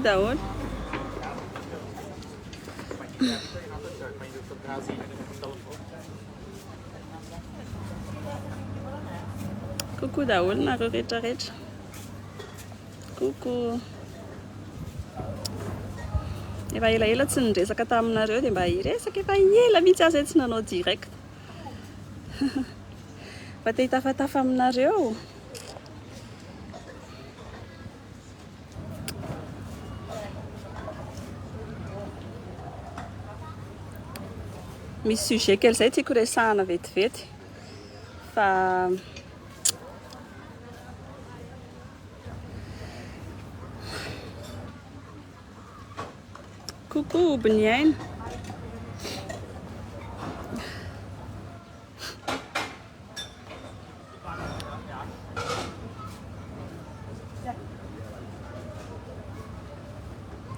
Coucou daholo. Coucou daholo nareo rehetra rehetra. Coucou. Efa elaela tsy niresaka taminareo dia mba hiresaka efa ela mihitsy aho izay tsy nanao direct. Mba te hitafatafa aminareo. Misy sujet kely izay tiako resahana vetivety fa Coucou Hobiniaina.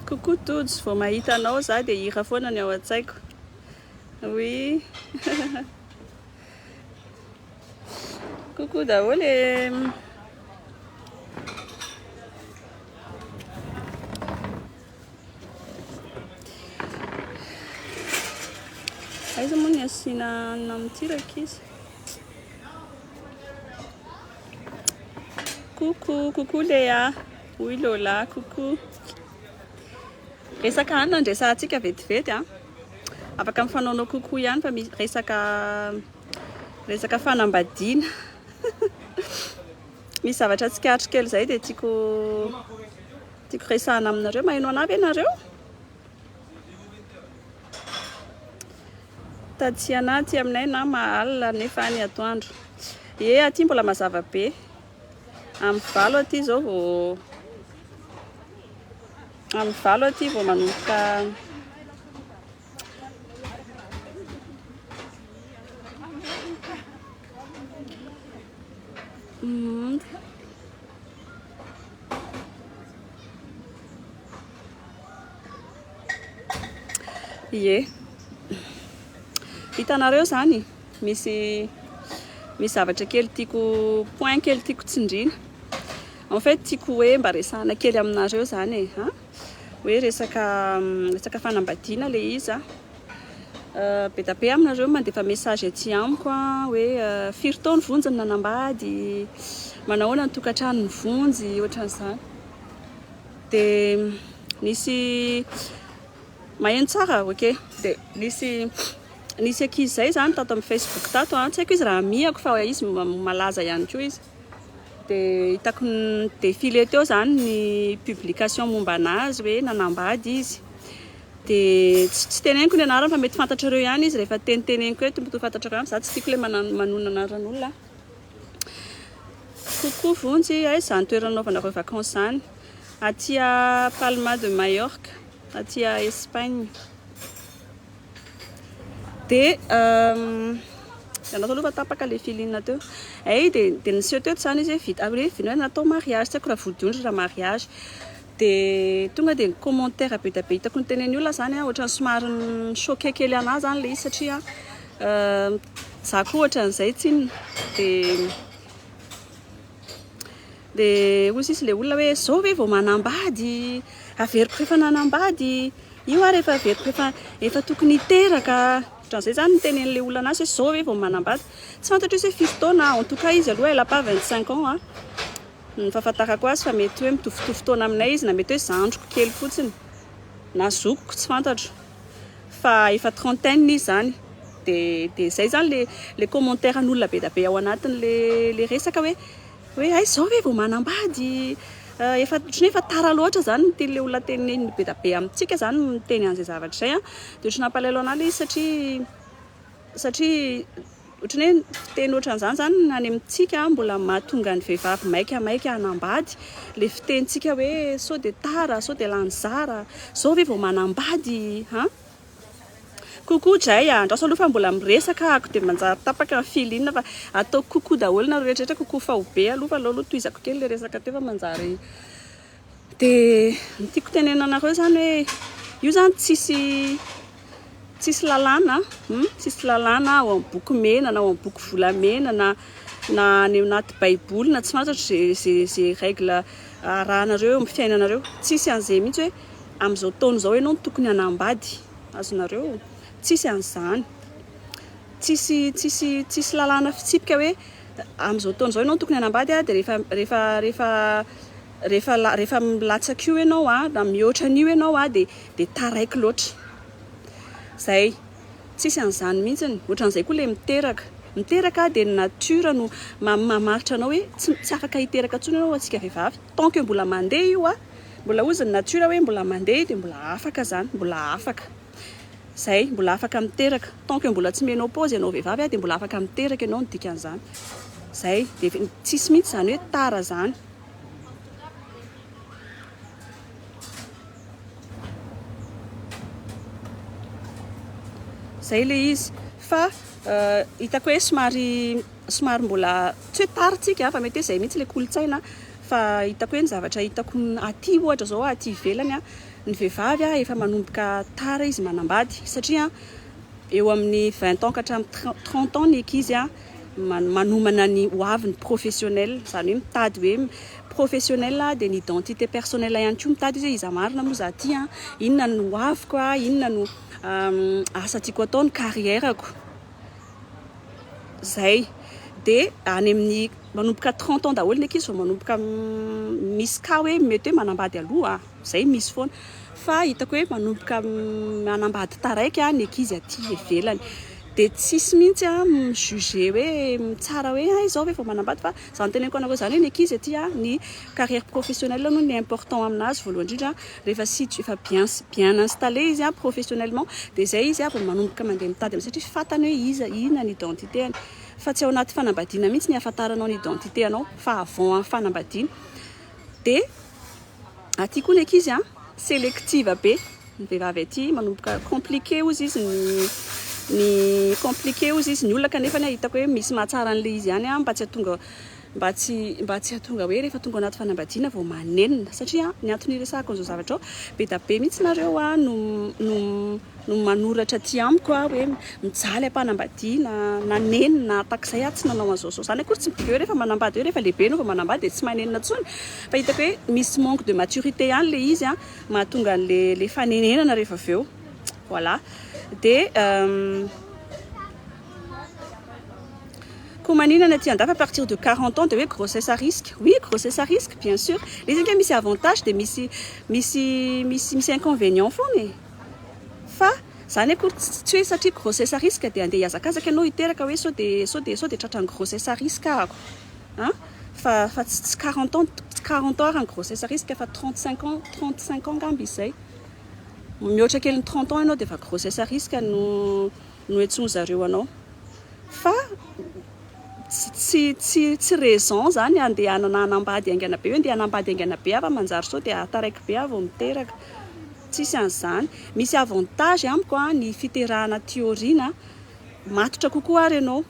Coucou Tojo, vao mahita anao za dia hira foana ny ao an-tsaiko. Oui. Coucou daholo e. Aiza moa ny asiana hanina amin'ity rankizy? Coucou, coucou Léa. Hoy Lola, coucou. Resaka hanina no resahantsika vetivety a. Afaka mifanaonao coucou ihany fa misy resaka resaka fanambadiana. Misy zavatra tsikaritro kely izay dia tiako tiako resahana aminareo. Maheno anah ve nareo? Tatiana aty aminay na mahalina nefa any atoandro. Ye aty mbola mazava be. Amin'ny valo aty izao vao amin'ny valo aty vao manomboka Ie. Hitanareo izany, misy misy zavatra kely tiako, point kely tiako tsindriana. En fait tiako hoe mba resahana kely aminareo izany e, an! Hoe resaka resaka fanambadiana ilay izy an. Be dia be aminareo mandefa message aty amiko hoe firy taona Vonjy no nanambady, manahoana ny tokantranon'i Vonjy, ohatran'izany. Dia nisy, maheno tsara? Ok. Dia nisy nisy ankizy izay izany tato amin'ny Facebook tato an, tsy haiko izy raha amiako fa izy malaza ihany koa izy. Dia hitako ni-défiler teo izany ny publication momba an'azy hoe nanambady izy. Dia tsy tsy teneniko ny anarany fa mety fantatrareo ihany izy rehefa teniteneniko eto mety ho fantatrareo ihany, za tsy tiako ilay manonona anaran'olona. Coucou Vonjy, aiza izany toerana anaovanareo vacances izany? Aty Palma de Mallorca, aty Espagne. Dia ianao aloha fa tapaka ilay feeling teo. Hay dia dia niseho teto izany izy hoe vita hoe hoe natao mariage, tsy haiko raha vodiondry raha mariage. Dia tonga dia ny commentaire be dia be hitako notenenin'ny olona izany an, ohatran'ny somary ni-choquer kely an'ahy izany ilay izy satria za koa ohatran'izay tsinona. Dia dia hoy sisa ilay olona hoe izao ve vao manambady, averiko rehefa nanambady, io ary efa averiko efa efa tokony hiteraka. Ohatran'izay izany no nitenenin'ilay olona an'azy hoe izao ve vao manambady. Tsy fantatro izy hoe firy taona, en tout cas izy aloha elle a pas 25 ans an. Ny fahafantarako azy fa mety hoe mitovitovy taona aminay izy na mety hoe zandriko kely fotsiny na zokiko tsy fantatro fa efa trentaine izy izany dia dia izay izany le le commentaire an'olona be dia be ao anatin'le le resaka hoe hoe hay izao ve vao manambady efa ohatran'ny hoe efa tara loatra izany ny tian'ilay olona tenenina be dia be amintsika izany miteny an'izay zavatra izay an, dia ohatran'ny nampalahelo an'ahy ilay izy satria satria Ohatran'ny hoe fiteny ohatran'izany izany ny any amintsika mbola mahatonga ny vehivavy maikamaika hanambady, ilay fitenintsika hoe sao dia tara, sao dia lany zara, izao ve vao manambady an! Coucou Jay a! Andraso aloha fa mbola miresaka ahako dia manjary tapaka ny feeling fa ataoko coucou daholo nareo rehetra rehetra, coucou faobe aloha fa aleo aloha tohizako kely ilay resaka teo fa manjary dia ny tiako tenenana anareo izany hoe io izany tsisy Tsisy lalàna hum, tsisy lalàna ao amin'ny boky mena na ao amin'ny boky volamena na na any anaty baiboly na tsy fantatro ze ze ze règle arahanareo eo amin'ny fiainanareo. Tsisy an'izay mihitsy hoe amin'izao taona izao ianao no tokony hanambady. Azonareo? Tsisy an'izany. Tsisy tsisy tsisy lalàna fitsipika hoe amin'izao taona izao ianao no tokony hanambady dia rehefa rehefa rehefa rehefa rehefa milatsaka io ianao na mihoatra an'io ianao dia dia taraiky loatra. Izay. Tsisy an'izany mihitsiny. Ohatran'izay koa ilay miteraka. Miteraka dia ny nature no mamaritra anao hoe tsy tsy afaka hiteraka intsony ianao antsika vehivavy. Tant que mbola mandeha io a, mbola hozy ny nature hoe mbola mandeha dia mbola afaka izany, mbola afaka. Izay, mbola afaka miteraka. Tant que mbola tsy ménopause ianao vehivavy dia mbola afaka miteraka ianao ny dikan'izany. Izay, dia tsisy mihitsy izany hoe tara izany. Zay le izy fa hitako hoe somary somary mbola tsy hoe tara tsika fa mety hoe zay mihitsy le kolontsaina fa hitako hoe ny zavatra hitako aty ohatra zao aty ivelany ny vehivavy efa manomboka tara izy manambady satria eo amin'ny 20 ans ka hatramin'ny 30 ans ny ankizy manomana ny ho aviny professionnel izany hoe mitady hoe professionnel dia ny identité personnelle ihany koa mitady izy hoe iza marina moa za ty an, inona no ho aviko an, inona no asa tiako atao, ny carrière-ko. Zay. Dia any amin'ny manomboka 30 ans daholo ny ankizy vao manomboka misy cas hoe mety hoe manambady aloha, zay misy foana. Fa hitako hoe manomboka manambady taraiky ny ankizy aty ivelany. Dia tsisy mihitsy mi-juger hoe mitsara hoe hay izao ve vao manambady fa izany teneniko anareo izany hoe ny ankizy aty ny carrière professionnelle aloha ny important aminazy voalohany indrindra rehefa situ efa bien bien installé izy professionnellement dia izay izy vao manomboka mandeha mitady satria fantany hoe iza inona ny identité-ny fa tsy ao anaty fanambadiana mihitsy ny ahafantaranao ny identité anao fa avant ny fanambadiana dia aty koa ny ankizy selective be ny vehivavy aty manomboka compliqué hozy izy ny ny compliqué hozy izy ny olona kanefa ny hitako hoe misy mahatsara an'ilay izy ihany mba tsy hahatonga mba tsy mba tsy hahatonga hoe rehefa tonga anaty fanambadiana vao manenina satria ny antony iresahako an'izao zavatra ao be da be mihitsy nareo no no no manoratra aty amiko hoe mijaly am-panambadiana nanenina takizay aho tsy nanao an'izao zao zany akory tsy midika hoe rehefa manambady hoe rehefa lehibe ianao vao manambady dia tsy manenina intsony fa hitako hoe misy manque de maturité ihany ilay izy mahatonga an'le le fanenenana rehefa avy eo voilà dia koa maninona ny aty andafy à partir de 40 ans dia hoe grossesse à risque oui grossesse à risque bien sûr le izy ange misy avantage dia misy misy misy misy inconvénient foana e fa zany akory tsy hoe satria grossesse à risque dia andeha hihazakazaka ianao hiteraka hoe sao dia sao dia sao dia tratran'ny grossesse à risque ahako an fa fa tsy tsy 40 ans tsy 40 ans ary ny grossesse à risque fa 35 ans 35 ans angamba izy izay mihoatra kelin'ny 30 ans ianao dia efa grossesse à risque no no antsoin zareo anao fa tsy tsy tsy raison zany andehanana hanambady haingana be hoe andeha hanambady haingana be aho fa manjary sao dia taraiky be aho vao miteraka tsisy an'izany misy avantage amiko ny fiterahana aty aoriana matotra kokoa ary ianao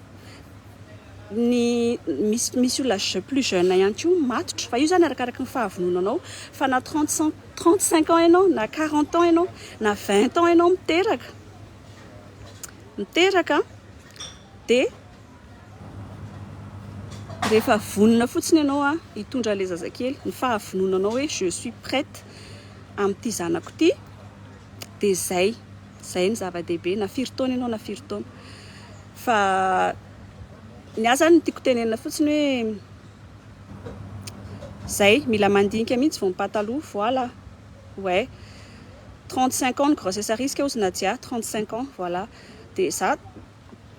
ny misy misy olona plus jeune ihany koa matotra fa io zany arakaraky ny fahavononanao fa na 35 35 ans ianao na 40 ans ianao na 20 ans ianao miteraka miteraka dia rehefa vonona fotsiny ianao hitondra ilay zazakely ny fahavononanao hoe je suis prête amin'ity zanako ity dia zay zay ny zava-dehibe na firy taona ianao na firy taona fa ny ahy zany no tiako tenenina fotsiny hoe zay mila mandinika mihitsy vao mipataloha voilà ouais 35 ans ny grossesse à risque hozy Nadia 35 ans voilà dia za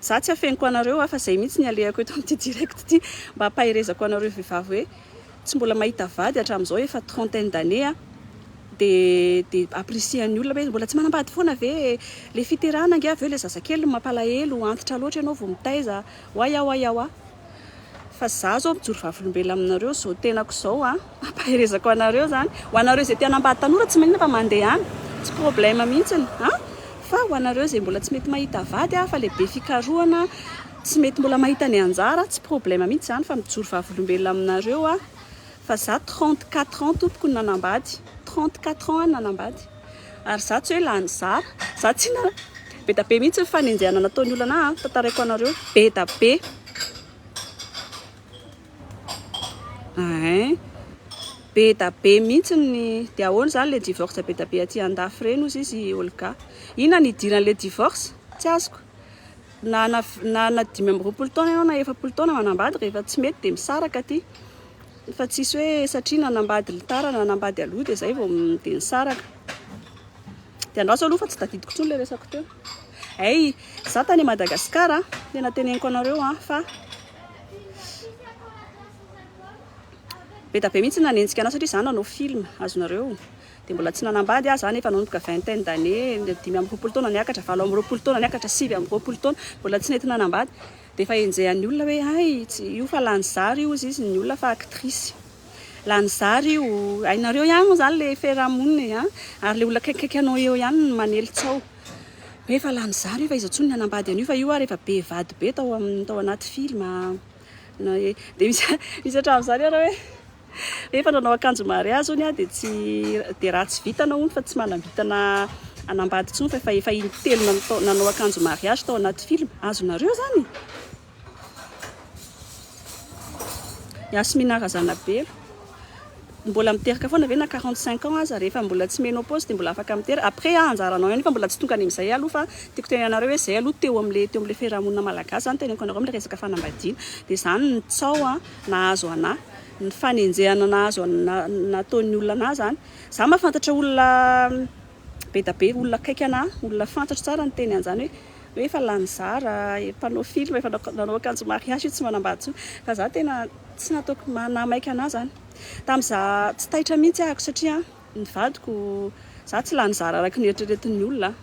za tsy afeniko anareo fa zay mihitsy ny alehako eto amin'ity direct ity mba hampaherezako anareo vehivavy hoe tsy mbola mahita vady hatramin'izao efa trentaine d'années dia dia apprécier-n'ny olona hoe mbola tsy manambady foana ve le fiterahana ange avy eo le zazakely mampalahelo antitra loatra ianao vao mitaiza oay oay oay fa za zao mijoro vavolombelona aminareo zao tenako zao ampaherezako anareo zany ho anareo izay te hanambady tanora tsy maninona fa mandeha any tsy problème mihitsiny fa ho anareo izay mbola tsy mety mahita vady fa le be fikarohana tsy mety mbola mahita ny anjara tsy problème mihitsy zany fa mijoro vavolombelona aminareo fa za 34 ans tompoko no nanambady 34 ans nanambady ary za tsy hoe lany zara za tsy na be da be mihitsy ny fanenjehana nataon'ny olona anahy tantaraiko anareo be da be. Be da be mihitsy ny dia ahoana izany ilay divorce be da be aty andafy ireny hozy izy Olga. Inona ny idiran'ilay divorce? Tsy azoko. Na na na na 25 taona ianao na 40 taona manambady rehefa tsy mety dia misaraka aty. Fa tsisy hoe satria nanambady tara na nanambady aloha dia izay vao dia nisaraka. Dia andraso aloha fa tsy tadidiko intsony ilay resako teo. Hay, za tany Madagascar, tena teneniko anareo an, fa be da be mihitsy nanenjika anah satria za nanao film, azonareo. Dia mbola tsy nanambady aho, za nefa nanomboka vingtaine d'années, 25 taona niakatra, 28 taona niakatra, 29 taona, mbola tsy nety nanambady. Dia efa enjehan'ny olona hoe hay, io fa lany zara io hozy izy ny olona fa actrice. Lany zara io, hainareo ihany moa izany ilay fiaraha-monina e an! Ary ilay olona akaikikaiky anao eo ihany no manely tsaho. Hoe efa lany zara io fa iza intsony ny hanambady an'io fa io ary efa be vady be tao amin'ny tao anaty film. Na hoe dia misy misy hatramin'izany ary hoe efa nanao akanjo mariazy hono aho dia tsy dia ratsy vintana hono fa tsy manam-bintana hanambady intsony fa efa efa in-telo nanao akanjo mariazy tao anaty film. Azonareo izany? Yasmina Razanabelo, mbola miteraka foana ve na 45 ans aza rehefa mbola tsy ménopause dia mbola afaka miteraka? Après anjaranao ihany io fa mbola tsy tonga any amin'izay aloha fa tiako tenenina anareo hoe izay aloha teo amin'ilay teo amin'ilay fiarahamonina malagasy izany teneniko anareo amin'ilay resaka fanambadiana dia izany ny tsaho nahazo anà ny fanenjehana nahazo nataon'ny olona anà izany. Za mahafantatra olona be da be, olona akaiky anà, olona fantatro tsara niteny an'izany hoe hoe efa lany zara, mpanao film, efa nanao akanjo mariage io tsy manambady intsony. Fa za tena tsy nataoko nahamaika anà izany. Tamin'iza tsy taitra mihitsy ahako satria ny vadiko, za tsy lany zara araka ny eritreretin'ny olona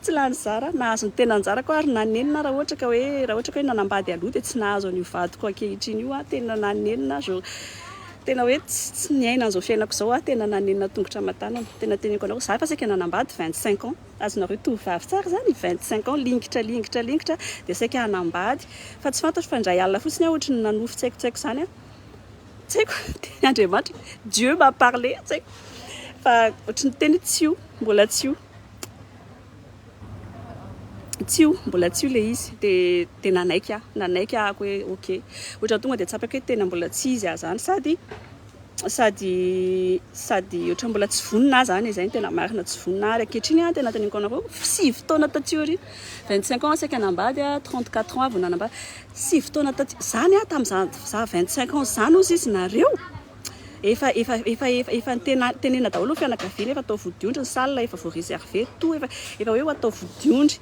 tsy lany zara, nahazo ny tena anjarako aho ary nanenina aho raha ohatra ka hoe raha ohatra ka hoe nanambady aloha dia tsy nahazo an'io vadiko ankehitriny io aho, tena nanenina aho, tena hoe tsy niaina an'izao fiainako izao aho, tena nanenina tongotra aman-tanana, tena teneniko anareo, za efa saika nanambady 25 ans, azonareo tovovavy tsara izany, 25 ans, lingitra lingitra lingitra dia saika hanambady, fa tsy fantatro fa indray alina fotsiny aho ohatry ny nanofy tsy haiko tsy haiko izany aho, tsy haiko, teny Andriamanitra, Dieu m'a parlé, tsy haiko, fa ohatry ny teny hoe tsy io, mbola tsy io. Tsy io, mbola tsy io ilay izy. Dia dia nanaiky aho, nanaiky aho hoe ok. Ohatran'ny tonga dia tsapako hoe tena mbola tsy izy aho izany. Sady sady sady ohatran'ny mbola tsy vonona aho izany e, izay no tena marina, tsy vonona aho. Ary ankehitriny aho tena teneniko anareo, 9 taona taty aoriana, 25 ans saika hanambady aho, 34 ans aho vao nanambady. 9 taona taty, izany aho tamin'izaho izaho 25 ans izany hozy izy nareo. Efa efa efa efa efa nitena tenena daholo ny fianakaviana efa atao vodiondry ny salle efa voa reserver tout efa efa hoe ho atao vodiondry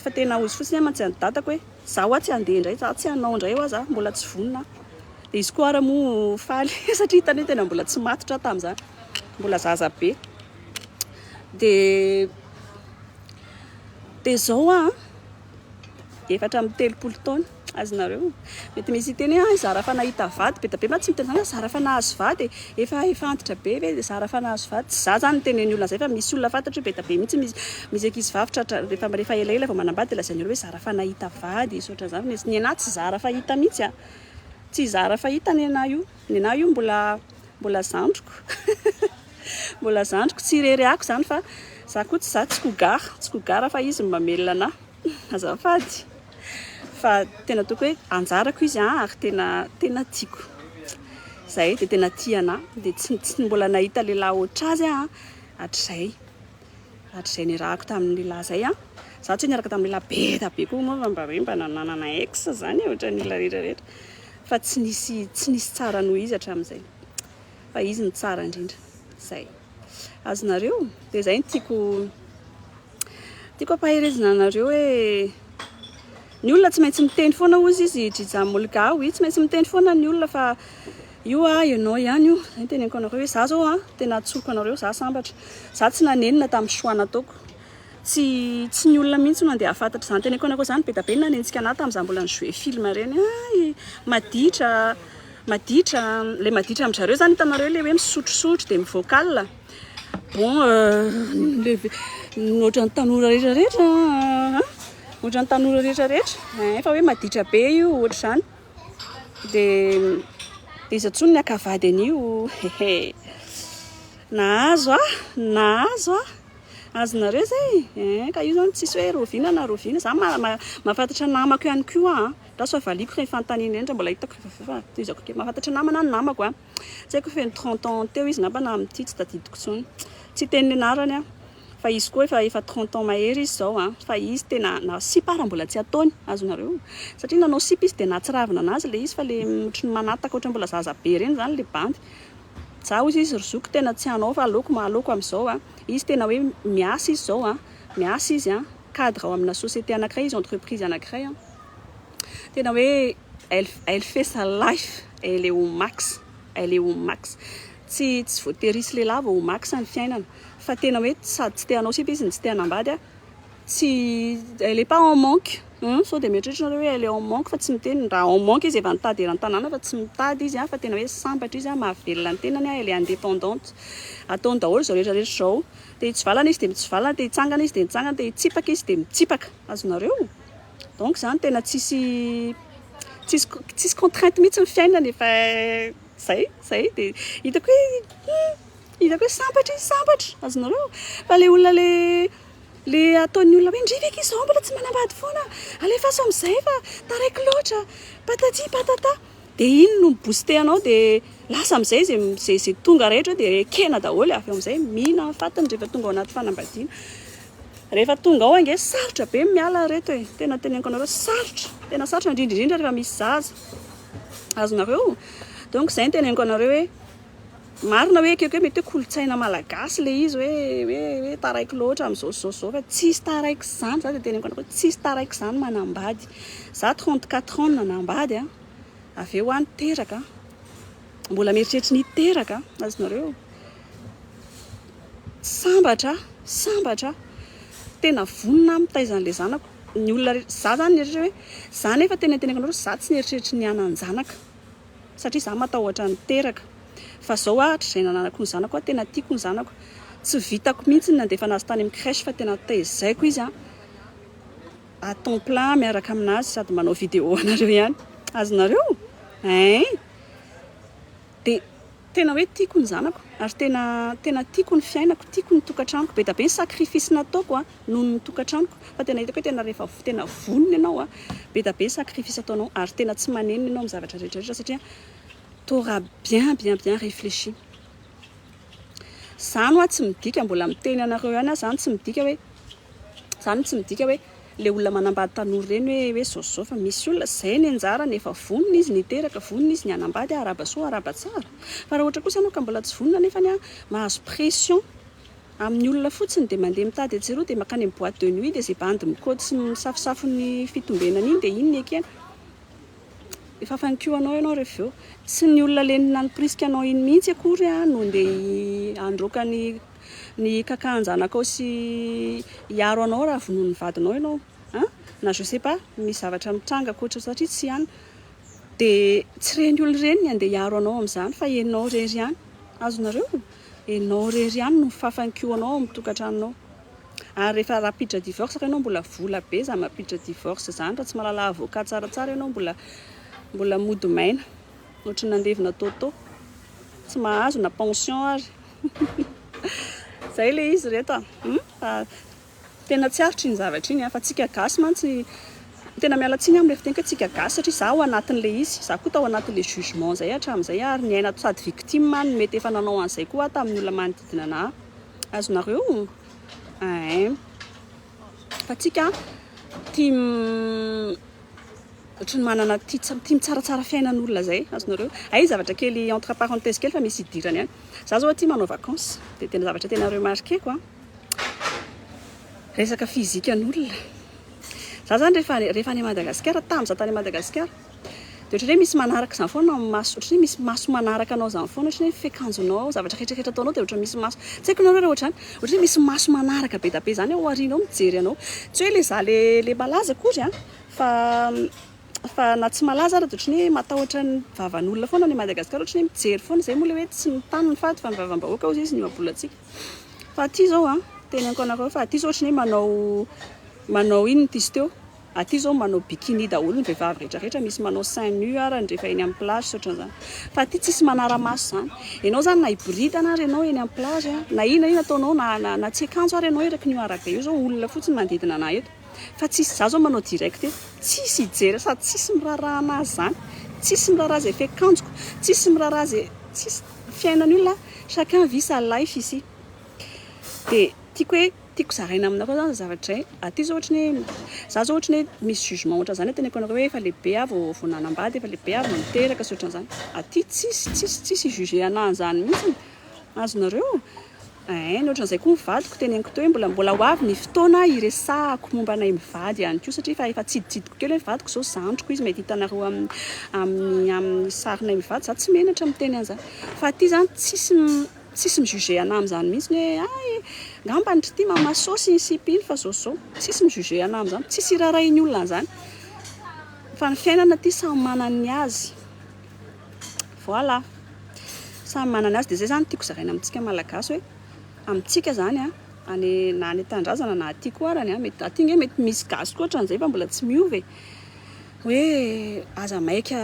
fa tena hozy fotsiny aho mantsy an'i dadako hoe za hoa tsy handeha indray za tsy hanao indray hoa za mbola tsy vonona aho dia izy koa ara moa faly satria hitany hoe tena mbola tsy matotra aho tamin'izany mbola zaza be dia dia izao aho 34 taona. Azonareo? Mety misy hiteny hoe, hay zara fa nahita vady, be dia be mantsy miteny izany hoe zara fa nahazo vady e, efa efa antitra be ve dia zara fa nahazo vady, tsy za zany niteny ny olona izay fa misy olona fantatro hoe be dia be mihitsy misy misy ankizy vavy tratra rehefa rehefa elaela vao manambady dia lazain'ny olona hoe zara fa nahita vady sy ohatran'izany fa ny anah tsy zara fa hita mihitsy a, tsy zara fa hita ny anah io, ny anah io mbola mbola zandriko mbola zandriko, tsy irery ako izany fa za koa tsy za tsy cougar, tsy cougar fa izy no mamelona anah. Azafady fa tena ataoko hoe anjarako izy an, ary tena tena tiako. Zay dia tena tia anah, dia tsy tsy mbola nahita lehilahy ohatr'azy aho hatrizay. Hatrizay niarahako tamin'ny lehilahy zay an. Za tsy hoe niaraka tamin'ny lehilahy be dia be koa moa fa mba hoe mba nanana ex zany e, ohatran'ny olona rehetra rehetra. Fa tsy nisy tsy nisy tsara noho izy hatramin'izay. Fa izy no tsara indrindra. Zay. Azonareo? Dia zay no tiako Tiako ampaherezina anareo hoe ny olona tsy maintsy miteny foana hozy izy Jijam Olga oui tsy maintsy miteny foana ny olona fa io a ianao ihany io zay teneniko anareo hoe za zao a tena tsoriko anareo za sambatra za tsy nanenina tamin'ny choix nataoko tsy tsy ny olona mihitsy no andeha hahafantatra izany teneniko anareo zany be da be ny nanenjika anah tamin'izaho mbola ni-jouer film ireny ay maditra maditra le maditra amin-dry zareo zany hitanareo le hoe misotrosotro dia mi-vocal Bon le ohatran'ny tanora rehetra rehetra an, ohatran'ny tanora rehetra rehetra, efa hoe maditra be io ohatr'izany, dia dia iza intsony ny haka vady an'io hehe, nahazo aho, nahazo aho, azonareo izay? Ein, ka io zany tsisy hoe rahoviana na rahoviana, za mahafantatra namako ihany koa an. Raha valiko ireny fanontaniana ireny raha mbola hitako rehefa avy eo, fa tohizako kely. Mahafantatra namana ny namako a, tsy haiko, feno 30 ans teo izy ngamba na amin'ity, tsy tadidiko intsony, tsy teny ny anarany a, fa izy koa efa 30 ans mahery izy zao a. Fa izy tena na sipa raha mbola tsy ataony, azonareo, satria nanao sipa izy dia nahatsiravina anazy le izy, fa le ohatry ny manataka ohatry ny mbola zaza be ireny zany le bandy. Za ozy izy, ry zoko, tena tsy hanao fa aleoko aleoko amin'izao a. Izy tena hoe miasa izy zao a, miasa izy a, cadre ao amina société anankiray izy, entreprise anankiray a. Tena hoe elle fait sa life, elle est au max, elle est au max. Tsy voatery hisy lehilahy vao au max ny fiainana, fa tena hoe sady tsy te hanao sipa izy no tsy te hanambady a, tsy elle est pas en manque sao dia mieritreritra nareo hoe elle est en manque, fa tsy miteny raha en manque izy, efa nitady eran-tanàna, fa tsy mitady izy a, fa tena hoe sambatra izy a, mahavelona ny tenany a. Elle est indépendante, ataony daholo zao rehetrarehetra zao. Te hitsivalana izy dia mitsivalana, te hitsangana izy dia mitsangana, te hitsipaka izy dia mitsipaka, azonareo. Donc zany tena tsisy contrainte mihitsy ny fiainany, efa zay. Dia hitako hoe sambatra izy, sambatra, azonareo. Fa le olona le ataon'ny olona hoe ndry ve izao mbola tsy manambady foana, alefaso amin'izay fa taraiky loatra, patati patata, dia iny no mibooste anao, dia lasa amin'izay zay tonga rehetra dia ekena daholo. Avy eo amin'izay mihina ny fatiny rehefa tonga ao anaty fanambadiana. Rehefa tonga ao ange, sarotra be miala reto e, tena teneniko anareo, sarotra, tena sarotra, indrindra indrindra rehefa misy zaza, azonareo. Donc zay ny teneniko anareo hoe marina hoe ekeko hoe mety hoe kolontsaina malagasy le izy hoe taraiky loatra amin'izao zao zao, fa tsisy taraiky zany. Za dia teneniko anareo, tsisy taraiky zany manambady. Za 34 ans nanambady a, avy eo aho niteraka, mbola mieritreritra ny hiteraka, azonareo. Sambatra, sambatra, tena vonona mitaiza an'le zanako. Ny olona za zany nieritreritra hoe za, nefa tena teneniko anareo, za tsy nieritreritra ny hanan-janaka satria za matahotra niteraka. Fa zao a, hatrizay nananako ny zanako a, tena tiako ny zanako, tsy vitako mihitsy ny nandefa anazy tany amin'ny crèche, fa tena tezaiko izy a à temps plein miaraka aminazy, sady manao vidéo anareo ihany, azonareo hein. Dia tena hoe tiako ny zanako ary tena tiako ny fiainako, tiako ny tokantranoko. Be da be ny sacrifice nataoko a noho ny tokantranoko, fa tena hitako hoe tena rehefa tena vonona ianao a, be da be sacrifice ataonao ary tena tsy manenina ianao amin'ny zavatra rehetrarehetra, satria t'auras bien bien bien réfléchi zany. Hoa tsy midika, mbola miteny anareo ihany aho, zany tsy midika hoe le olona manambady tanora ireny hoe zao zao, fa misy olona zay ny anjarany, efa vonona izy niteraka, vonona izy ny hanambady, araba soa, araba tsara. Fa raha ohatra kosa ianao ka mbola tsy vonona, nefany a mahazo pression amin'ny olona fotsiny, dia mandeha mitady atsiroa, dia makany amin'ny boîte de nuit, dia zay bandy mikaoty sy misafosafo ny fitombenana iny, dia iny ny ekena, efa fanikio anao ianao rehefa eo. Tsy ny olona le nampirisika anao iny mihitsy akory a no ndeha handroaka ny kakahan-janakao sy hiaro anao raha vonoin'ny vadinao ianao a, na je sais pas, misy zavatra mitranga ankoatra, satria tsy ihany dia tsy reny olona ireny ny andeha hiaro anao amin'izany, fa ianao rery ihany, azonareo, ianao rery ihany no fafankio anao amin'ny tokantranonao. Ary rehefa raha hampiditra divorce ianao, mbola vola be za mampiditra divorce zany. Raha tsy mahalala avocat tsaratsara ianao, mbola mody maina ohatry ny nandevina toto, tsy mahazo na pension. Ary zay le izy reto a. Fa tena tsy aritra iny zavatra iny a. Fa tsika gasy mantsy, tena miala tsiny aho amin'ilay fiteniko hoe tsika gasy, satria za ao anatin'le izy, za koa tao anatin'le jugement zay hatramin'izay, ary niaina sady victime no mety efa nanao an'izay koa aho tamin'ny olona manodidina anahy, azonareo ein. Fa tsika tia ohatry ny manana tia mitsaratsara fiainan'olona zay, azonareo. Ay, zavatra kely entre parenthèse kely fa misy idirany ihany. Za zao aty manao vacances, dia tena zavatra tena remarqueko a, resaka physique an'olona. Za zany rehefa any Madagasikara, tamin'izaho tany Madagasikara, dia ohatry ny hoe misy manaraka izany foana amin'ny maso, ohatry ny hoe misy maso manaraka anao izany foana, ohatry ny hoe fiakanjonao, zavatra rehetrarehetra ataonao, dia ohatry ny misy maso. Tsy haiko nareo raha ohatrany, ohatry ny hoe misy maso manaraka be da be izany ao aorianao mijery anao. Tsy hoe le za le malaza akory a, fa na tsy malaza ary, dia ohatry ny hoe matahotra ny vavan'olona foana any Madagasikara, ohatry ny hoe mijery foana izay moa le hoe tsy mitany ny fady fa ny vavam-bahoaka hozy izy ny ohabolantsika. Fa aty zao a, teneniko anareo, fa aty zao ohatry ny hoe manao inona ty izy teo, aty zao manao bikini daholo ny vehivavy rehetrarehetra, misy manao seins nus ary rehefa eny amin'ny plage sy ohatran'izany, fa aty tsisy manara-maso izany ianao zany, na hiboridana ary ianao eny amin'ny plage a, na inona inona ataonao, na tsy akanjo ary ianao eraky ny io arabe io zao, olona fotsiny manodidina anahy eto. Fa tsisy, za zao manao direct eto, tsisy hijery sady tsisy miraharaha anazy zany, tsisy miraharaha zay fiakanjoko, tsisy miraharaha zay, tsisy fiainan'ny olona, chacun vit sa life ici. Dia tiako hoe tiako zaraina aminareo zany zavatra izay. Aty zao ohatry ny hoe, za zao ohatry ny hoe misy jugement ohatran'izany hoe teneniko anareo hoe efa lehibe aho vao vao nanambady, efa lehibe aho vao niteraka sy ohatran'izany. Aty tsisy, tsisy, tsisy hi-juger anahy an'izany mihitsy. Azonareo? Ein, ohatran'izay koa ny vadiko, teneniko teo hoe mbola mbola ho avy ny fotoana hiresahako momba anay mivady ihany koa satria efa efa tsiditsidiko kely hoe vadiko izao zandriko izy mety hitanareo amin'ny amin'ny amin'ny sarinay mivady, za tsy menatra miteny an'izany. Fa aty izany tsisy tsisy mi-juger anah amin'izany mihitsy hoe hay ngamba ndry ity mamasaosy iny sipa iny fa zao sy zao. Tsisy mi-juger anah amin'izany, tsisy iraharahian'ny olona an'izany. Fa ny fiainana aty samy manana ny azy. Voilà. Samy manana azy. Dia izay izany tiako zaraina amintsika Malagasy hoe amintsika izany an, any na any an-tanindrazana na aty koa arany an, mety aty ange mety misy gasy koa ohatran'izay fa mbola tsy miova e. Hoe aza maika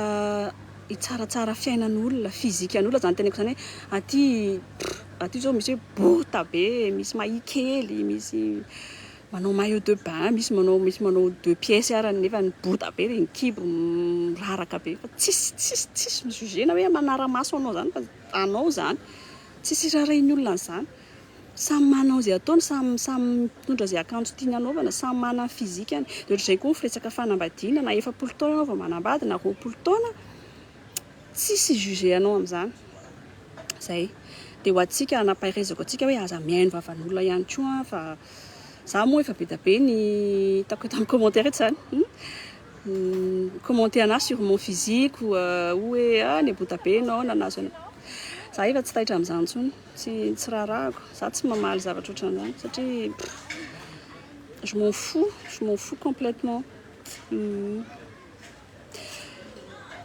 hitsaratsara fiainan'olona, physique-n'olona izany teneniko izany hoe aty aty izao misy hoe bota be, misy mahia kely, misy manao maillot de bain, misy manao misy manao deux pièces ara nefa ny bota be dia ny kibo miraraka be fa tsisy tsisy tsisy mi-juger na hoe manara-maso anao izany fa anao izany, tsisy iraharahian'ny olona an'izany, samy manao izay ataony, samy samy mitondra izay akanjo tiany hanaovana, samy manana ny physique-ny, dia ohatr'izay koa ny firesaka fanambadiana, na 40 taona ianao vao manambady na 20 taona, tsisy hi-juger anao amin'izany, izay. Dia ho antsika nampaherezako antsika hoe aza mihaino vavan'olona ihany koa fa za moa efa be dia be ny hitako eto amin'ny commentaire eto izany, commenter anahy sur mon physique ou hoe ah niabota be ianao na nahazo anao. Za efa tsy taitra amin'izany intsony, tsy tsy raharahako, za tsy mamaly zavatra ohatran'izany satria je m'en fous, je m'en fous complètement.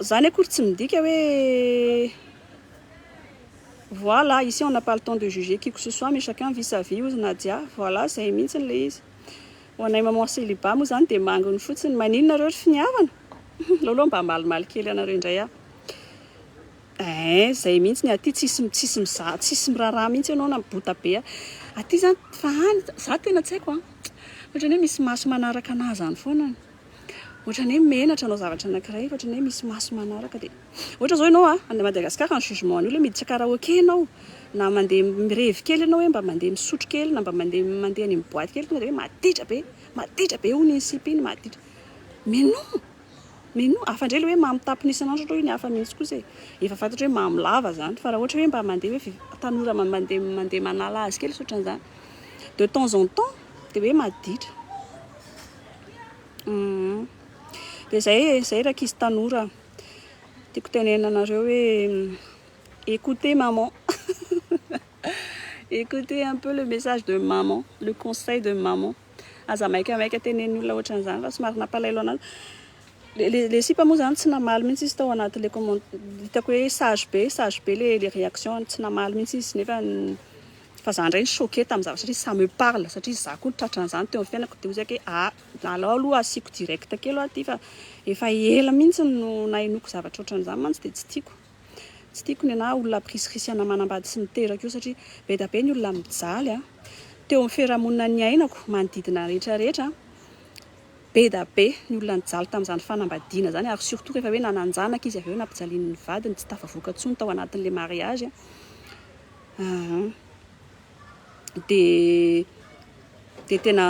Zany akory tsy midika hoe voilà, ici on n'a pas le temps de juger qui que ce soit mais chacun vit sa vie hozy Nadia. Voilà, zay mihitsy ilay izy. Ho anay maman célibat moa zany dia manginy fotsiny. Maninona nareo ry finiavana? Aleo aloha mba hamalimaly kely anareo indray aho. Ein, zay mihitsy ny aty tsisy tsisy mizaha, tsisy miraharaha mihitsy ianao na mibota be. Aty zany fa any za tena tsy haiko an. Ohatran'ny hoe misy maso manaraka anahy zany foana. Ohatran'ny hoe menatra hanao zavatra anankiray fa ohatran'ny hoe misy maso manaraka dia ohatra izao ianao a, any Madagascar ny jugement an'io ilay miditra karaoke ianao na mandeha mirevy kely ianao hoe mba mandeha misotro kely na mba mandeha mandeha any amin'ny boite kely tonga dia hoe maditra be, maditra be hono iny sipa iny, maditra. Mais non! Mais non! Hafa indray ilay hoe mamo tampony isan'andro aloha iny hafa mihitsy kosa e. Efa fantatra hoe mamo lava izany fa raha ohatra hoe mba mandeha hoe tanora mandeha mandeha manala azy kely sy ohatran'izany de temps en temps dia hoe maditra. Dia izay e, izay rankizy tanora tiako tenenina anareo hoe écoutez maman, écoutez un peu le message de maman, le conseil de maman. Aza maikamaika tenenin'ny olona ohatran'izany fa somary nampalahelo anazy. Le le sipa moa izany tsy namaly mihitsy izy tao anatin'ilay comment, hitako hoe sage be, sage be le le réaction-ny, tsy namaly mihitsy izy nefa fa za indray ni-choquer tamin'ny zavatra satria ça me parle satria za koa tratran'izany teo amin'ny fiainako dia hoy za hoe ah alao aloha asiako direct kely hoa ity fa efa ela mihitsy no nahenoako zavatra ohatran'izany mantsy dia tsy tiako. Tsy tiako ny anahy olona ampirisirisiana manambady sy miteraka io satria be dia be ny olona mijaly a. Teo amin'ny fiarahamonina niainako manodidina rehetra rehetra be dia be ny olona nijaly tamin'izany fanambadiana izany ary surtout rehefa hoe nanan-janaka izy avy eo nampijalian'ny vadiny tsy tafavoaka intsony tao anatin'ilay mariage. Aa dia dia tena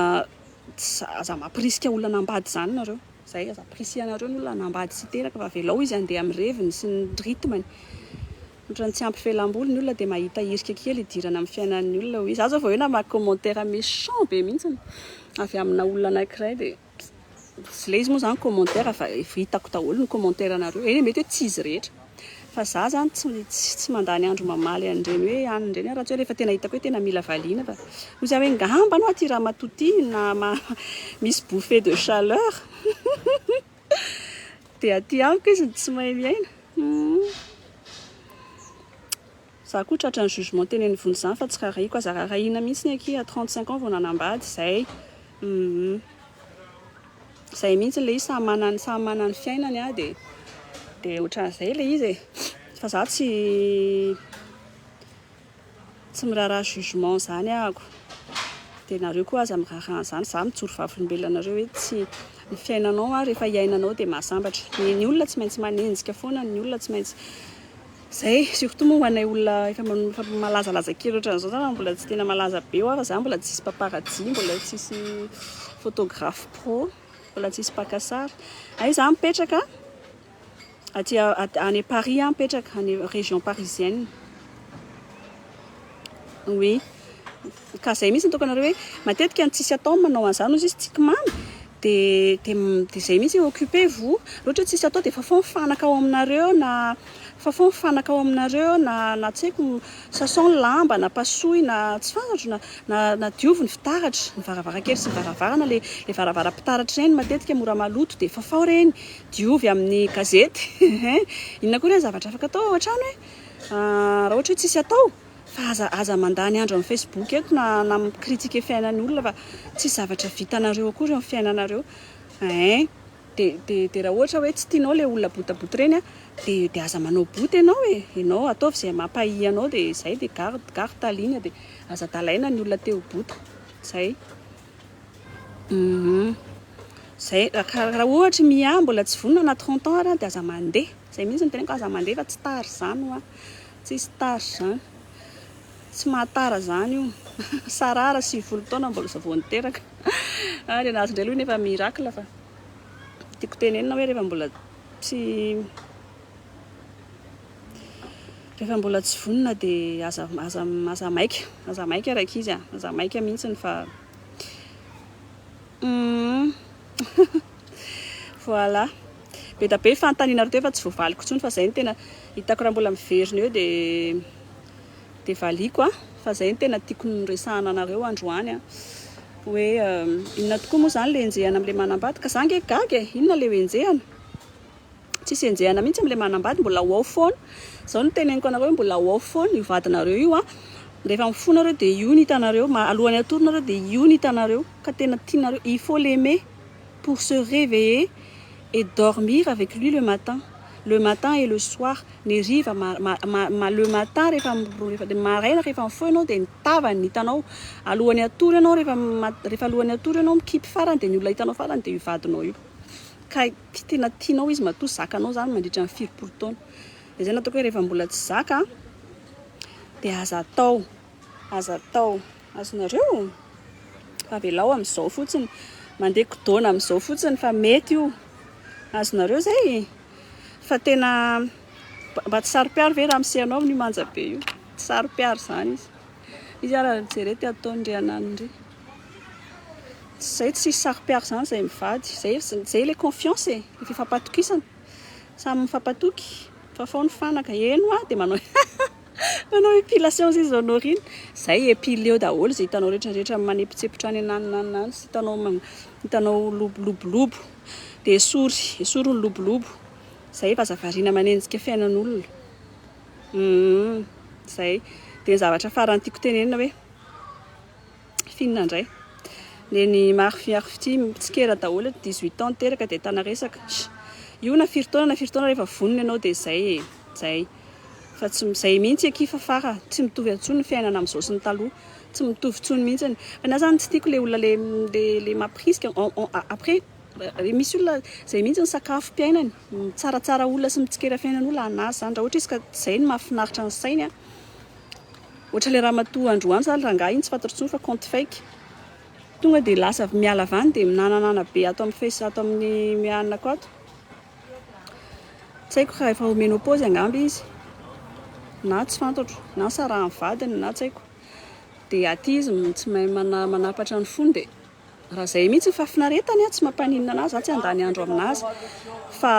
aza mampirisika olona hanambady izany nareo. Izay, aza ampirisihanareo ny olona hanambady sy hiteraka fa avelao izy handeha amin'ny reviny sy ny rythme-ny. Ohatran'ny tsy ampy fialamboly ny olona dia mahita hirika kely hidirana amin'ny fiainan'ny olona hoy izy. Za zao vao hoe namaky commentaire méchant be mihitsy avy amina olona anankiray dia tsy ilay izy moa izany commentaire fa efa hitako daholo ny commentaire nareo. Eny e, mety hoe tsy izy rehetra fa za zany tsy tsy mandany andro mamaly an'ireny hoe anona ireny aho raha tsy hoe rehefa tena hitako hoe tena mila valiana fa hoy za hoe ngamba anao ity ramatoa ity na misy bouffée de chaleur dia aty amiko izy no tsy mahay miaina. Za koa tratran'ny jugement tenen'ny vonjy zany fa tsy rarahiko aza rarahina mihitsy ny akia à 35 ans vao nanambady zay zay mihitsy le izy samy manana samy manana ny fiainany a dia dia ohatran'izay le izy e fa za tsy tsy miraharaha jugement zany ahako. Dia nareo koa aza miraharaha an'izany, za mijoro vavolombelona anareo hoe tsy ny fiainanao an rehefa iainanao dia mahasambatra. Ny ny olona tsy maintsy manenjika foana, ny olona tsy maintsy zay, surtout moa ho anay olona efa efa malazalaza kely ohatran'izao zany, mbola tsy tena malaza be aho fa za mbola tsisy paparazzi, mbola tsisy photographe pro, mbola tsisy mpaka sary. Hay za mipetraka aty any Paris aho mipetraka, any région parisienne. Oui. Ka zay mihitsy ny ataoko anareo hoe matetika ny tsisy atao manao an'izany hozy izy tsiky mamy dia dia dia zay mihitsy occupez vous. Raha ohatra hoe tsisy atao dia fafao ny fanaka ao aminareo na fafao ny fanaka ao aminareo na na tsy haiko sasao ny lamba na pasohy na tsy fantatro na na na diovy ny fitaratra, ny varavarankely sy ny varavarana le le varavaram-pitaratra ireny matetika mora maloto dia fafao ireny, diovy amin'ny gazety. Inona koa re ny zavatra afaka atao ao an-trano e? Raha ohatra hoe tsisy atao fa aza aza mandany andro amin'ny facebook eto na na mi-critiquer fiainan'ny olona fa tsisy zavatra vitanareo akory eo amin'ny fiainanareo ein! De de de raha ohatra hoe tsy tianao le olona botabota ireny an de de aza manao bota ianao e! Ianao ataovy izay mampahia anao de zay de garde garde ta ligne de aza adalaina ny olona te ho bota zay. Hum zay ka raha ohatra i Mia mbola tsy vonona na 30 ans ary an de aza mandeha. Zay mihitsy no teneniko aza mandeha fa tsy tara izany hoa. Tsisy tara izany. Tsy mahatara izany io. Sarah 90 taona mbola vao niteraka. Ah, ny anazy indray aloha nefa miracle fa tiako tenenina hoe rehefa mbola tsy rehefa mbola tsy vonona dia aza aza aza maika, aza maika rankizy a, aza maika mihitsy fa hum voilà. Be dia be fanontanianareo teo fa tsy voavaliko intsony fa izay no tena hitako raha mbola miverina eo dia dia valiako a, fa izay no tena tiako noresahana anareo androany a, hoe inona tokoa moa izany ilay enjehana amin'ilay manambady, ka za ange gaga e, inona ilay ho enjehana? Tsisy enjehana mihitsy amin'ilay manambady, mbola ho ao foana, izao no teneniko anareo hoe mbola ho ao foana io vadinareo io a, rehefa mifoha nareo dia io no hitanareo, alohan'ny hatory nareo dia io no hitanareo, ka tena tianareo, il faut l'aimer pour se réveiller et dormir avec lui le matin, le matin et le soir, ny hariva, ma, le matin rehefa rehefa maraina rehefa mifoha ianao dia ny tavany no hitanao, alohan'ny hatory ianao rehefa rehefa alohan'ny hatory ianao mikipy farany dia ny olona hitanao farany dia io vadinao io, ka tena tianao izy matoa zakanao izany mandritra ny firompolo taona, dia izay no ataoko hoe rehefa mbola tsy zaka dia aza atao, aza atao. Azonareo? Fa avelao amin'izao fotsiny. Mandeha kidona amin'izao fotsiny fa mety io. Azonareo izay? Fa tena mba tsy saro-piaro ve ramose anao amin'io manja be io? Tsy saro-piaro izany izy. Izy ara jereo ty ataon'ndry ananindry. Zay tsisy saro-piaro izany izay mivady. Zay zay ilay confiance e, ilay fifampatokisana. Samy mifampatoky. Fafao ny fanaka. Eny hoa dia manao Manao épilation izy Honorine. Zay épileo daholo izay hitanao rehetra rehetra manepotsepotra any ananona any any sy hitanao hitanao lobolobo dia esory esory ny lobolobo. Zay fa aza variana manenjika fiainan'olona. Hum zay. Dia ny zavatra farany tiako tenenina hoe F'inona indray? Neny maro fiaro fitia mitsikera daholo eto 18 ans niteraka dia tana resaka. Io na firy taona na firy taona rehefa vonona ianao dia zay e, zay. Fa tsy zay mihitsy akia fa fara tsy mitovy intsony ny fiainana amin'izao sy ny taloha. Tsy mitovy intsony mihitsy. Fa ny ahy zany tsy tiako le olona le le le mampirisika après misy olona zay mihitsy ny sakafom-piainany, mitsaratsara olona sy mitsikera fiainan'olona an'azy zany raha ohatra izy ka zay no mahafinaritra ny sainy an. Ohatra ilay ramatoa androany zany rangahy iny tsy fantatro intsony fa compte fake. Tonga dia lasa miala avy any dia minananana be ato amin'ny face ato amin'ny mianako ato. Tsy haiko raha efa ho ménopause angamba izy na tsy fantatro na sarahan'ny vadiny na tsy haiko. Dia aty izy tsy mahay manapatra ny fony dia raha izay mihitsy ny fahafinaretany tsy mampaninona anazy, za tsy handany andro aminazy fa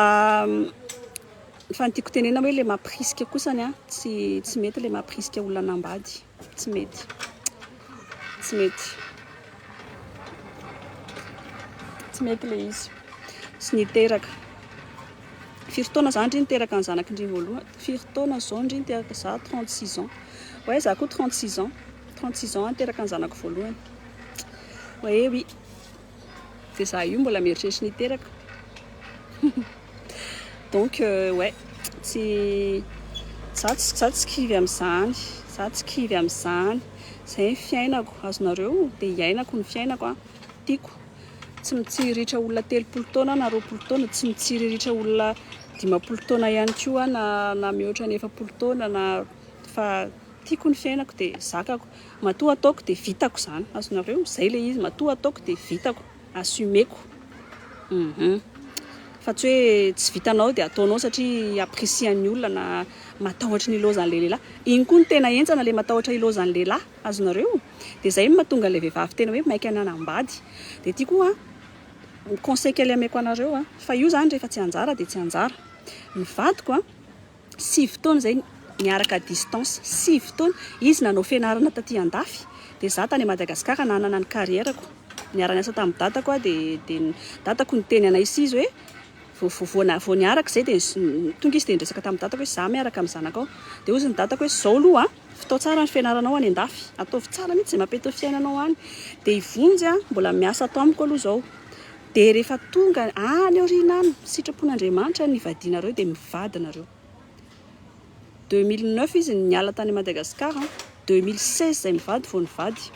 Fa ny tiako tenenina hoe le mampirisika kosany an, tsy tsy mety le mampirisika olona hanambady, tsy mety, tsy mety, tsy mety le izy, sy niteraka, firy taona za ndry niteraka ny zanako ndry voalohany, firy taona zao ndry niteraka, za 36 ans, ouais za koa 36 ans, 36 ans niteraka ny zanako voalohany, ouais oui. Dia za io mbola mieritreritra ny hiteraka. Donc ouais, tsy za tsy za tsy kivy amin'izany, za tsy kivy amin'izany. Zay ny fiainako, azonareo? Dia iainako ny fiainako a, tiako. Tsy mitsiriritra olona 30 taona na 20 taona, tsy mitsiriritra olona 50 taona ihany koa na mihoatra ny 40 taona na fa tiako ny fiainako dia zakako. Matoa ataoko dia vitako izany, azonareo? Izay ilay izy, matoa ataoko dia vitako, assumeko. Fa tsy hoe tsy vitanao dia ataonao satria apprécier-n'ny olona na matahotra ny ilaozan'ilay lehilahy. Iny koa no tena henjana ilay matahotra ilaozan'ny lehilahy, azonareo? Dia izay no mahatonga an'ilay vehivavy tena hoe maika nanambady. Dia ity koa an, conseil kely ameko anareo an, fa io izany rehefa tsy anjara dia tsy anjara. Ny vadiko an, 9 taona izay niaraka à distance, 9 taona, izy nanao fianarana taty andafy, dia izaho tany Madagascar nanana ny carrière-ko, niara-niasa tamin'ny dadako aho dia dia dadako niteny anay sy izy hoe vao vao vao vao niaraka izay dia tonga izy dia niresaka tamin'ny dadako hoe izaho miaraka amin'ny zanakao, dia hozy ny dadako hoe izao aloha an, vitao tsara ny fianaranao any andafy, ataovy tsara mihitsy izay mampety ny fiainanao any, dia i Vonjy an mbola miasa ato amiko aloha izao. Dia rehefa tonga any aoriana any, sitrapon'Andriamanitra ny hivadianareo dia mivady nareo. 2009 izy niala tany Madagascar, 2016 izay mivady vao nivady.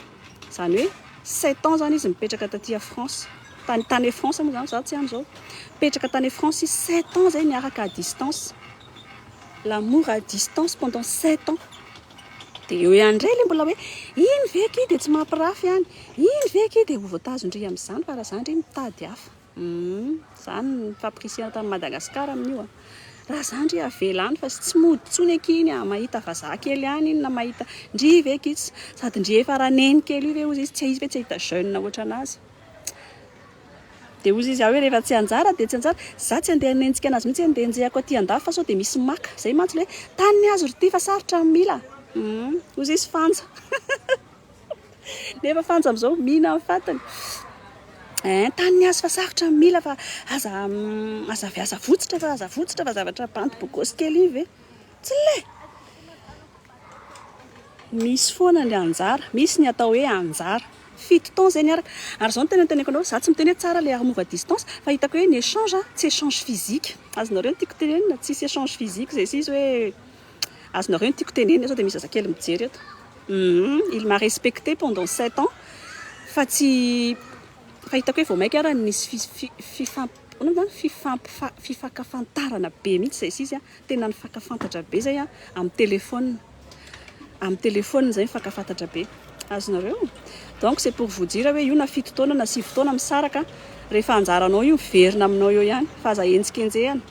Izany hoe 7 ans izany izy mipetraka taty à France. Tany tany France moa izany za tsy any izao. Mipetraka tany France izy 7 ans izay niaraka à distance. L'amour à distance pendant 7 ans. Dia eo ihany indray ilay mbola hoe iny ve akia dia tsy mampirafy any, iny ve akia dia ho voatazon-dry amin'izany fa raha izany ndry mitady hafa. Hum, izany ny fampirisihana tany Madagascar amin'io a. Raha izany ndry avela any fa tsy mody intsony akia iny a, mahita vazaha kely any iny na mahita ndry ve akia tsy, sady ndry efa raneny kely io ve hozy izy tsy izy ve tsy hahita jeune ohatran'azy. Dia hozy izy aho hoe rehefa tsy anjara dia tsy anjara, za tsy andeha hanenjika anazy mihitsy andeha enjehako aty andafy fa sao dia misy maka, zay mantsy le hoe tany ny azo ry ty fa sarotra ny mila, hum hozy izy fanja nefa fanja amizao mihina ny fatiny, ein tany ny azo fa sarotra ny mila fa aza aza avy aza votsitra fa aza votsitra fa zavatra bandy bogosy kely iny ve, tsy le misy foana ny anjara, misy ny atao hoe anjara. 7 taona zay niaraka. Ary zao no tena teneniko anareo, za tsy miteny hoe tsara le amour à distance, fa hitako hoe ny échange tsy échange physique. Azonareo ny tiako tenenina, tsisy échange physique zay sisa hoe azonareo ny tiako tenenina sao dia misy zazakely mijery eto. Hum, il m'a respecté pendant 7 ans fa tsy fa hitako hoe vao maika ara nisy fifamp inona moa zany fifampifa fifankafantarana be mihitsy zay sisa, tena nifankafantatra be zay amin'ny téléphone. Amin'ny téléphone zay mifankafantatra be. Azonareo? Donc c'est pour vous dire hoe io na 7 taona na 9 taona misaraka, rehefa anjaranao io miverina aminao eo ihany fa aza henjikenjehana.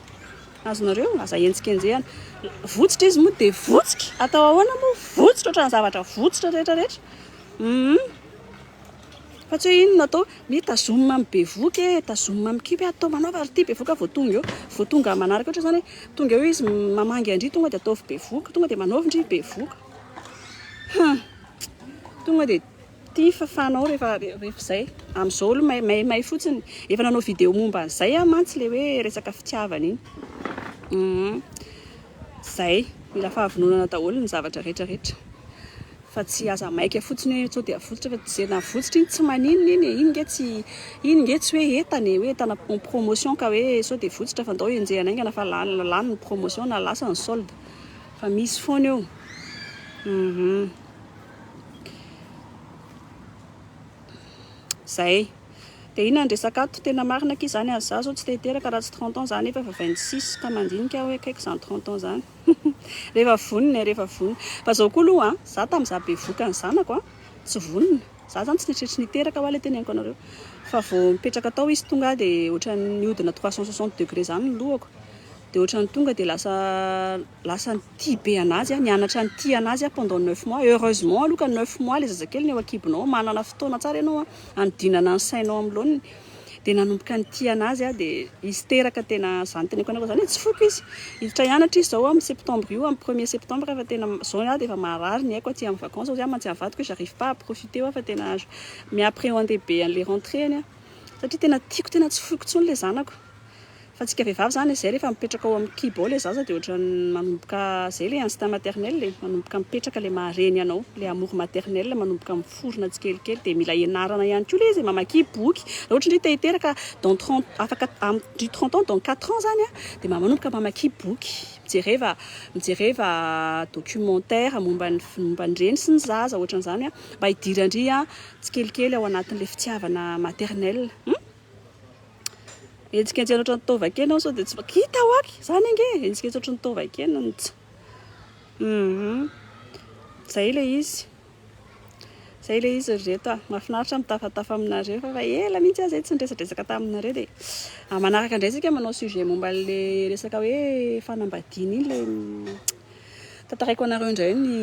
Azonareo? Aza henjikenjehana. Votsitra izy moa dia votsitra. Atao ahoana moa? Votsitra ohatran'ny zavatra votsitra rehetra rehetra. Hum. Fa tsy hoe inona atao, mi tazomina amin'ny bevoka e, tazomina amin'ny kibo e, atao manaova ry ty bevoka vao tonga eo, vao tonga manaraka ohatra izany hoe tonga eo izy mamangy an-dry tonga dia ataovy bevoka, tonga dia manaovy ndry bevoka. Hum. Tonga dia ty fafanao rehefa rehefa izay. Amin'izao aloha may may may fotsiny. Efa nanao vidéo momba an'izay aho mantsy ilay hoe resaka fitiavana iny. Hum. Izay. Mila fahavononana daholo ny zavatra rehetra rehetra. Fa tsy aza maika fotsiny hoe sao dia avotsitra fa tsy na avotsitra iny tsy maninona iny e, iny nge tsy iny nge tsy hoe entana e, hoe entana en promotion ka hoe sao dia votsitra fa ndao enjehina haingana fa lany lany ny promotion na lasa ny solde fa misy foana eo. Hum. Zay. Dia inona ny resaka ato? Tena marina akia izany ary za zao tsy te hiteraka raha tsy 30 ans za nefa efa 26 ka mandinika aho hoe akaiky izany 30 ans izany. Rehefa vonona e, rehefa vonona. Fa zao koa aloha an, za tamin'izaho bevohoka ny zanako an, tsy vonona. Za zany tsy nieritreritra ny hiteraka hoa ilay teneniko anareo. Fa vao mipetraka tao izy tonga aho dia ohatran'ny nihodina 360 degré zany ny lohako. Dia ohatran'ny tonga dia lasa lasa nitia be anazy aho, nianatra nitia anazy aho pendant 9 mois. Heureusement aloha ka 9 mois ilay zazakely ny eo an-kibonao, manana fotoana tsara ianao an, hanodinana ny sainao amin'ny laoniny. Dia nanomboka nitia anazy aho dia izy teraka tena zany teneniko anareo zany e, tsy foiko izy. Hiditra hianatra izy zao amin'ny septembre io, amin'ny premier septembre fa tena zao aho dia efa marary ny aiko aty amin'ny vacances, hoy aho mantsy amin'ny vadiko hoe j'arrive pas à profiter hoa fa tena mi-appréhender be an'ilay rentrée any aho. Satria tena tiako, tena tsy foiko intsony ilay zanako. Fa antsika vehivavy zany zay rehefa mipetraka ao amin'ny kibo ao ilay zaza dia ohatran'ny manomboka zay ilay instinct maternel e, manomboka mipetraka ilay maha reny anao, ilay amour maternel manomboka miforona tsikelikely dia mila ianarana ihany koa ilay izy e, mamakia boky, raha ohatra ndry te hiteraka dans 30 afaka amin'ny 30 ans dans 4 ans zany a dia manomboka mamakia boky. Mijereva mijereva documentaire momba ny momba ny reny sy ny zaza ohatran'izany mba hidiran-dry tsikelikely ao anatin'ilay fitiavana maternelle. Hum? Henjikenjehina ohatran'ny taova-kena aho sao dia tsy hita ho aky. Izany ange e, henjikenjehina ohatran'ny taova-kena ny tsy. Hum. Izay ilay izy. Izay ilay izy ry reto a. Mahafinaritra mitafatafa aminareo fa efa ela mihitsy aho izay tsy niresadresaka taminareo dia ah, manaraka indray isika manao sujet momba an'ilay resaka hoe fanambadiana iny ilay tantaraiko anareo indray ny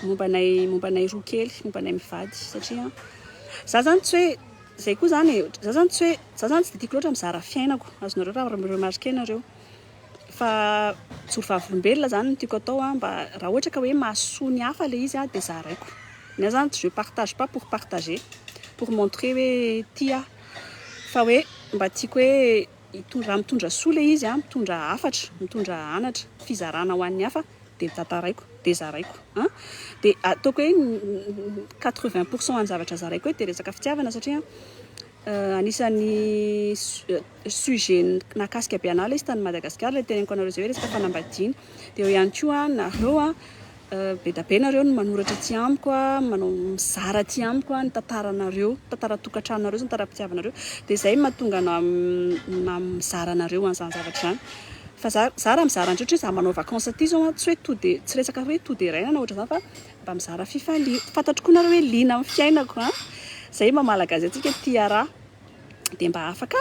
momba anay momba anay roa kely, momba anay mivady satria za zany tsy hoe zay koa zany e, za zany tsy hoe za zany tsy dia tiako loatra mizara fiainako, azonareo raha remarquer nareo fa mijoro vavolombelona zany no tiako atao mba raha ohatra ka hoe mahasoa ny hafa ilay izy dia zaraiko, ny ahy zany je partage pas pour partager, pour montrer hoe tia aho fa hoe mba tiako hoe hitondra raha mitondra soa ilay izy mitondra hafatra, mitondra anatra, fizarana ho an'ny hafa dia tantaraiko dia zaraiko an! Dia ataoko hoe 80 pour cent an'ny zavatra zaraiko eto dia resaka fitiavana satria anisan'ny sujet nahakasika be anah ilay izy tany Madagasikara ilay teneniko anareo izay hoe resaka fanambadiana. Dia eo ihany koa nareo an, be dia be nareo no manoratra aty amiko an, manao mizara aty amiko an ny tantaranareo, tantaran-tokantranonareo sy ny tantaram-pitiavanareo. Dia izay no mahatonga anah mizara anareo an'izany zavatra izany. Fa za za raha mizara an'izao ohatra hoe za manao vacances aty zao an, tsy hoe tout de tsy resaka hoe tout deraina na ohatran'izany fa mba mizara fifaliana. Fantatro koa nareo hoe liana amin'ny fiainako an, zay maha malagasy antsika tia raha dia mba afaka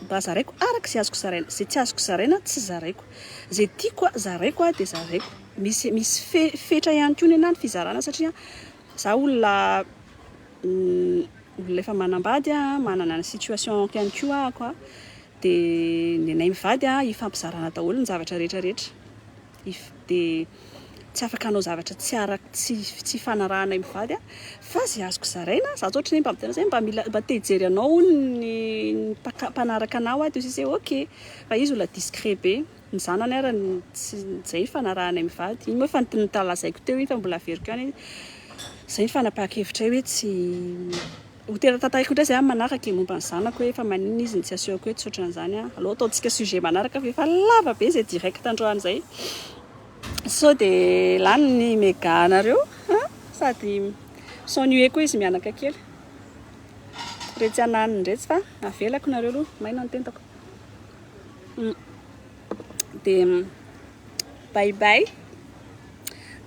mba zaraiko araka izay azoko zaraina, izay tsy azoko zaraina tsy zaraiko, izay tiako zaraiko dia zaraiko. Misy misy fe fetra ihany koa nenaha ny fizarana satria za olona olona efa manambady aho, manana ny situation-ko ihany koa ahako an. Dia ny anay mivady a, ifampizarana daholo ny zavatra rehetra rehetra. If dia tsy afaka hanao zavatra tsy ara tsy tsy ifanarahanay mivady aho. Fa izay azoko zaraina, za zao ohatran'ny hoe mba miteny hoe mba mila mba te hijery anao hono ny mpaka mpanaraka anao aho dia hoy izy hoe ok. Fa izy olona discret be. Ny zanany ara tsy izay ifanarahanay mivady. Iny moa efa notalazaiko teo iny fa mbola averiko ihany. Izay ny fanapahan-kevitray hoe tsy Ho tena tantaraiko indray izay amin'ny manaraka e, momba ny zanako hoe fa maninona izy no tsy asehoko hoe tsy ohatran'izany an. Aleo ataontsika sujet manaraka fa efa lava be izay direct androany izay. Sao dia lany ny mega anareo an, sady mi-s'ennuyer koa izy mianaka kely. Retsy ananiny retsy fa avelako nareo aloha, maina ny tentako. Dia bye bye.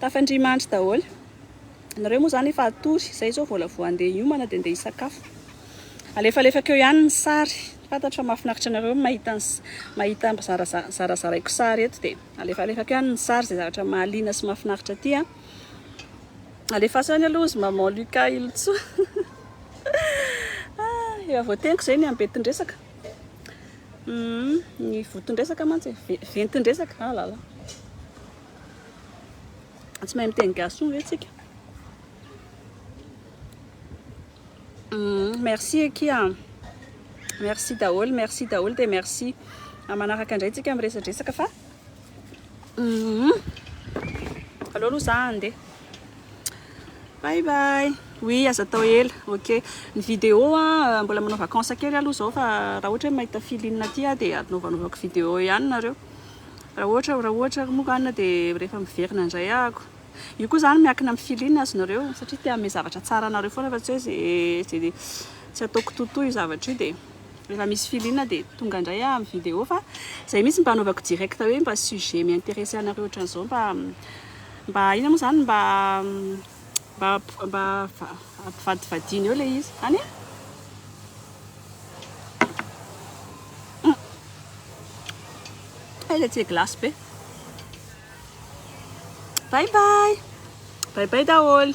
Tafandria mandry daholo. Nareo moa zany efa hatory, zay zao vola vao handeha hiomana dia ndeha hisakafo. Alefalefako eo ihany ny sary, fantatro fa mahafinaritra anareo ny mahita ny mahita zarazaraiko sary eto dia alefalefako ihany ny sary izay zavatra mahaliana sy mahafinaritra aty an. Alefaso ihany aloha ozy maman Lucas Ilotsoa. Efa voateniko izay ny ambentin-dresaka. Ny voton-dresaka mantsy e, ventin-dresaka, ah là là. Tsy mahay miteny gasy tsony ve tsika? Merci akia. Merci daholo, merci daholo dia merci. Manaraka indray tsika miresadresaka fa Aleo aloha za handeha. Bye bye. Oui, aza atao ela. Ok. Ny vidéo a mbola manao vacances kely aloha zao fa raha ohatra hoe mahita feeling aty aho dia anaovanaovako vidéo ihany nareo. Raha ohatra raha ohatra ary moa anona dia rehefa miverina indray ahako. Io koa izany miankina amin'ny feeling azonareo satria te hanome zavatra tsara anareo foana fa tsy hoe ze ze tsy ataoko toto io zavatra io dia rehefa misy feeling dia tonga indray aho amin'ny vidéo fa izay mihitsy mba anaovako direct hoe mba sujet mi-intéresser anareo ohatran'izao mba mba inona moa izany mba mba mba ampivadivadiana eo ilay izy. Any e? Hay ilay tsy glace be. Bye bye. Bye bye daholo.